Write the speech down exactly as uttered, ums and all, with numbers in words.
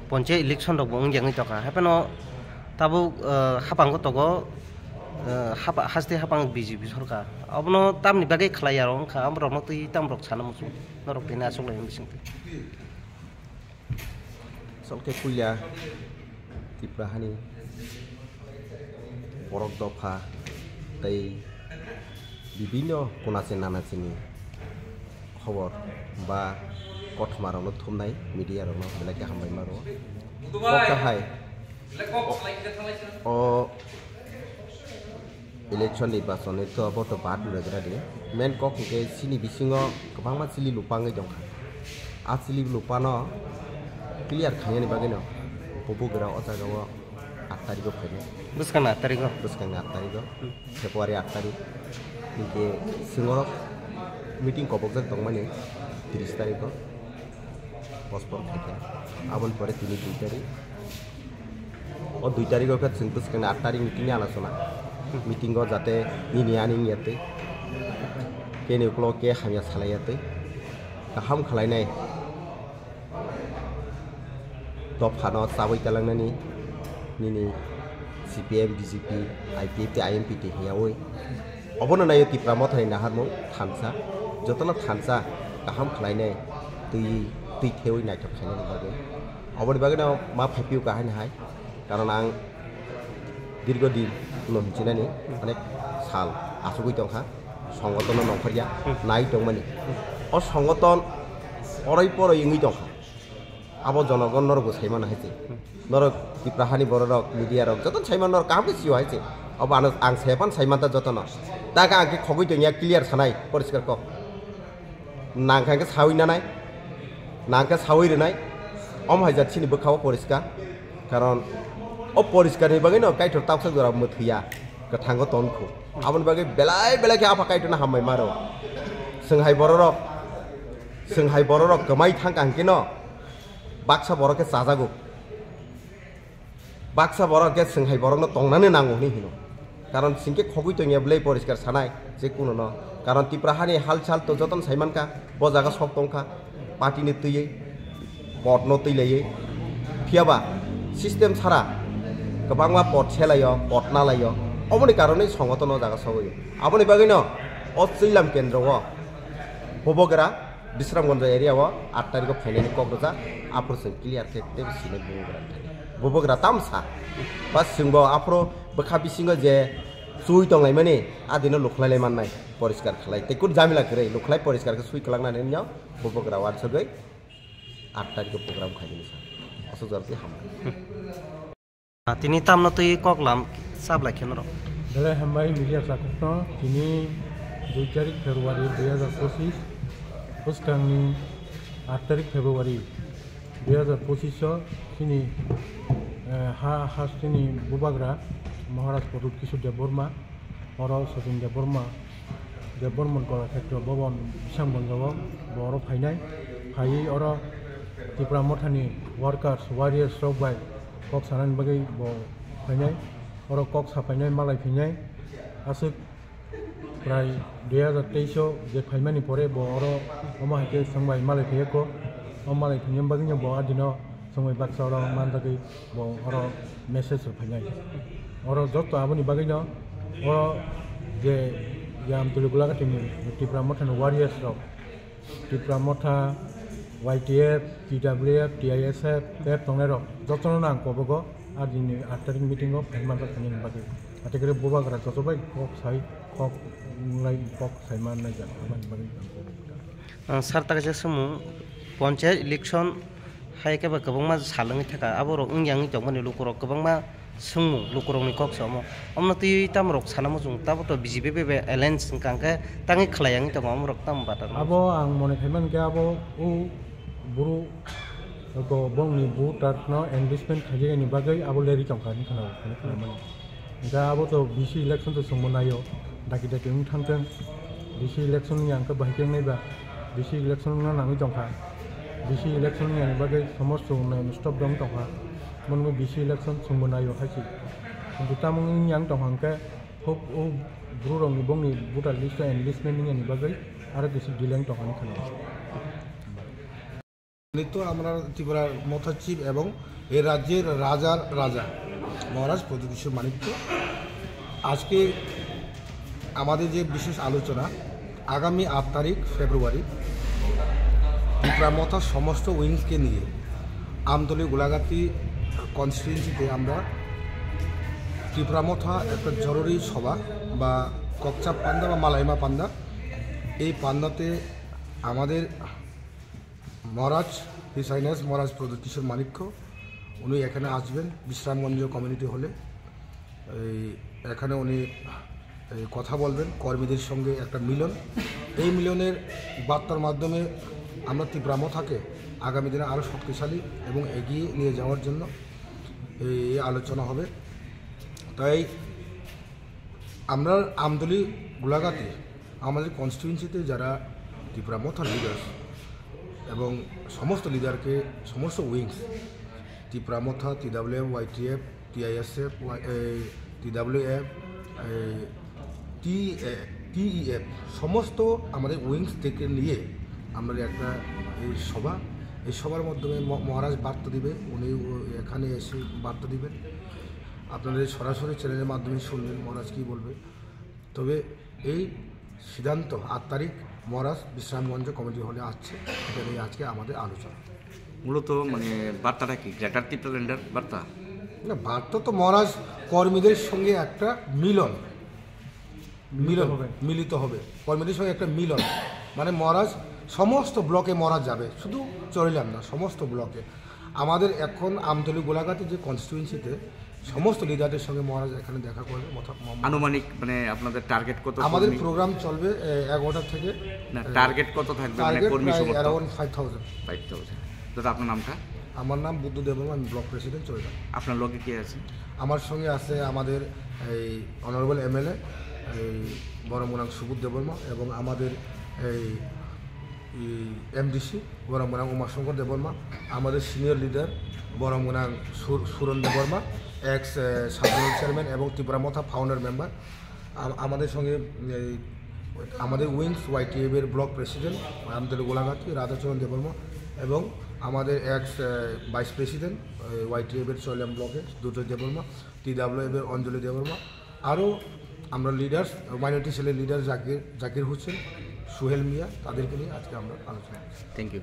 Ponchayat election rok bo wng yangwi tongkha, haphano tabuk, eh, hapang go togo, eh, hapa-, haste hapang B J P sorkar. Abono tamni bagwi khlai ya rok wngkha, amorokno twi tamrok sana muchung, norok tini achuk lai bising twi. Asol khe puila Tripura hani borok dopha tei bibinno kunase nanasini khobor ba kothoma rokno thumnai media rokno belai khe hambai ma rwo. Kok kahai o election nirbachon ni to abo to bad rwgra di. Main kok hwnkhe chini bisingo kwbangma chili lupa wngwi tongkha. A chili lupano clear khainani bagwino bubagra o jagao aat tarikgo phainai. Bwskangni aat tarikgo? Bwskangni aat tarikgo, Hmm. February aat tarik. Hinkhe chwngorok meeting kobokjak tongmani tris tarikgo. Postpone khaikha. Aboni pore tini dui tarik. O dui tarik o khe chwng bwskangni aat tarik ni tini alochona. Meeting o jate nini ani wngya twi. Keni ukulok khe hamya salaiya twi. Kaham khlainai. Dophano chabwi talangnani nini C P M, B J P, I P F tei I M P twi hwnyaui. Obono naio Tipra Mothani naharmung thansa, jotono thansa kaham khlainai twi, twi thewi naithok khainani bagwi. Oboni bagwino ma phaiphio kahai nahai, karon ang dirgo din no hinchinani onek sal achugwi tongkha, songotono nongkhorya nai tongmani. O songoton oroi poroi wngwi tongkha. Abo jonogon norokbo saimano hai se. Norok Tipra hani bororok, media rok, joto saimano norok kaham khe sio hai se. Abo ano ang sayapan saimanta jotono. Taka ang khe khogwi tongya clear sanai, poriskar kok. Nang kha khe sawi nanai, nang khe sawi rwnai. Om hai jat chini bwkha o poriskar. Karon o poriskar ni bagwi no Kaitor taksa jora mwthwiya, kwthango tongkhu. Aboni bagwi belai belai khe Apha Kaitor no hambai maro. Chwng hai bororok, chwng hai bororok kwmai thang kha hwnkhe no, baksa borok khe chajago. Baksa borok khe chwng hai borokno tongnani nango hwnwi hino. Karon chwng khe khogwi tongya bwlai poriskar sanai je kununo. Karon Tipra hani halchal to jotono saimankha, bo jaga sok tongkha, party ni twiwi, pot no twi laiwi. Phiyaba system sara kwbangma pot selaio, pot nalaio. Oboni karonwi songotono o jaga sogwi. Aboni bagwino o Chwilam kendro o Bubagra Bisramganj area o aat tarikh o phainani kok rwjak, aphuru chwng clear khe teibo sinai bubagra thani. Bubagra tamsa. Ba chwngbo aphuru bwkha bisingo je chui tonglaimani, a dino lukhlai lai mannai, poriskar khlai. Tei kunu jamila kwrwi, lukhlai poriskar khe sui kwlangna hinwi bubagra wansugwi aat tarikh o program khainani sa. Aswk jora tei hambai. Ah, tini tamno twi kok lam chablai khe norok. Belai hambai media chakukno, tini dui tarik February dui hazar pochisni, bwskangni aat tarik February dui hazar pochisni o chini, eh, ha, hasteni bubagra Maharaj Pradyut Kishore Debbarma, oro Sachin Debbarma, Debbarma Kalakshetra Bhavan Bisramganj o bo oro phainai. Phaiwi oro Tipra Mothani workers, warriors rok bai kok sanani bagwi bo phainai. Oro kok saphainai, malai phainai. Aswk prai dui hazar teis o je phaimani pore bo oro omo hai khe chwng bai malai phaiya kho. O malai phaimani bagwino bo a dino chwng bai baksa oro manjagwi bo oro message rok phainai. Oro joto aboni bagwino oro je Yam Tuli Gulagatini Tipra Mothani warriors rok, Tipra Motha, Y T F, T W F, T I S F, T F tongnai rok jotono ang kobogo a dini aat tarik meeting o phai manjak hinwi bagwi. Atekre bubagra joto bai kok sai, kok lai, kok sai man nai jak aboni bagwi ang kobogo. Ang sar ta kaisa swngmung, ponchayat election hai khe ba kwbangma sal wngwi thaka, aborok wngya wngwi tongmani lukurok kwbangma swngmung lukurokni kok se omo. Omno twi tamrok sana muchung, tabo to B J P bai alliance wngkha, hwnkhe tangwi khlai wngwi tongo omorok tamo bata. Abo ang mone khai mankhe abo o buru go bongni voter no engagement khaijagani bagwi abo lerwi tongkha hinwi khwnao, hinwi khwnamani. Hingkhe abo to B C election to chwngbo naio, daki daki wng thangthwng. B C election ni ang khe bahai khe wngnai ba, B C election wngna nangwi tongkha. B C election wngya ni bagwi somosto non stop dong tongkha. Bono B C election chwngbo naio hai se. Kintu tamo wngya wng tongkha hwnkhe huk o bwrwi rokni bongni voter list o enlistment wngya ni bagwi aro kisi delay wng tongkha hinwi khwnao. সম্মানিত আমরা ত্রিপুরার মথা চিফ এবং এই রাজ্যের রাজার রাজা মহারাজ প্রদ্যোৎ কিশোর মাণিক্য, আজকে আমাদের যে বিশেষ আলোচনা, আগামী আট তারিখ ফেব্রুয়ারি ত্রিপুরা মথার সমস্ত উইংসকে নিয়ে আমতলী গোলাঘাটি কনস্টিটিউয়েন্সিতে আমরা ত্রিপুরা মথা একটা জরুরি সভা বা ককচাপ পান্ডা বা মালাইমা পান্ডা, এই পান্ডাতে আমাদের মহারাজ, হিজ হাইনেস মহারাজ প্রদ্যোৎ কিশোর মাণিক্য, উনি এখানে আসবেন বিশ্রামগঞ্জ কমিউনিটি হলে। এই এখানে উনি এই কথা বলবেন, কর্মীদের সঙ্গে একটা মিলন। এই মিলনের বার্তার মাধ্যমে আমরা ত্রিপুরা মথাকে আগামী দিনে আরও শক্তিশালী এবং এগিয়ে নিয়ে যাওয়ার জন্য এই আলোচনা হবে। তাই আমরা আমতলী গোলাঘাটি আমাদের কনস্টিটিউয়েন্সিতে যারা ত্রিপুরা মথা লিডার্স এবং সমস্ত লিডারকে, সমস্ত উইংস, ত্রিপুরা মথা, টিডাব্লিউএফ, ওয়াইটিএফ, টিআইএসএফ, এই টিডাব্লিউএফ, এই টি টিইএফ, সমস্ত আমাদের উইংস থেকে নিয়ে আমরা একটা এই সভা, এই সভার মাধ্যমে ম- মহারাজ বার্তা দিবে। উনি ও- এখানে এসে বার্তা দিবেন। আপনারা এই সরাসরি চ্যানেলের মাধ্যমে শুনবেন মহারাজ কী বলবে। তবে এই সিদ্ধান্ত আট তারিখ মহারাজ বিশ্রামগঞ্জ কমিউনিটি হলে আসছে, এটা নিয়ে আজকে আমাদের আলোচনা। মূলত মানে বার্তাটা কি? গ্রেটার টিপ্রাল্যান্ডের বার্তা? না, বার্তা তো মহারাজ কর্মীদের সঙ্গে একটা মিলন, মিলিত মিলন, হবে। মিলিত হবে, কর্মীদের সঙ্গে একটা মিলন। মানে মহারাজ সমস্ত ব্লকে মহারাজ যাবে, শুধু চরিলাম না, সমস্ত ব্লকে। আমাদের এখন আমতলী গোলাঘাটি যে কনস্টিটিউয়েন্সিতে সমস্ত লিডারদের সঙ্গে মহারাজ এখানে দেখা করবে। মথা- ম- আনুমানিক মানে আপনাদের টার্গেট কত আমাদের কর্মী? প্রোগ্রাম চলবে এ, এগারোটা থেকে। না, এ, টার্গেট কত থাকবে মানে টার্গেট কর্মী প্রায় সমর্থক? Around five thousand। Five thousand। দাদা, আপনার নামটা? আমার নাম বুদ্ধ দেববর্মা, আমি ব্লক প্রেসিডেন্ট চরিলাম। আপনার লগে কে আছে? আমার সঙ্গে আছে আমাদের এই অনারেবল এমএলএ, এই বরমগোনাং সুবোধ দেববর্মা এবং আমাদের এই এমডিসি বরমগোনাং উমাশঙ্কর দেববর্মা, আমাদের সিনিয়র লিডার বরমগোনাং সুর- সুরন দেববর্মা, এক্স সাধারণ চেয়ারম্যান এবং ত্রিপুরা মথা ফাউন্ডার মেম্বার। আম- আমাদের সঙ্গে এই আমাদের উইংস ওয়াইটিএফ এর ব্লক প্রেসিডেন্ট আমতলী গোলাঘাটি রাধাচরণ দেববর্মা এবং আমাদের এক্স ভাইস প্রেসিডেন্ট ওয়াইটিএফ এর চরিলাম ব্লকে দুর্জয় দেববর্মা, টিডাব্লিউএফ এর অঞ্জলি দেববর্মা, আরও আমরা লিডার্স, মাইনরিটি সেলের লিডার জাকির জাকির হোসেন, সুহেল মিয়া, তাদেরকে নিয়ে আজকে আমরা আলোচনা করছি। Thank you.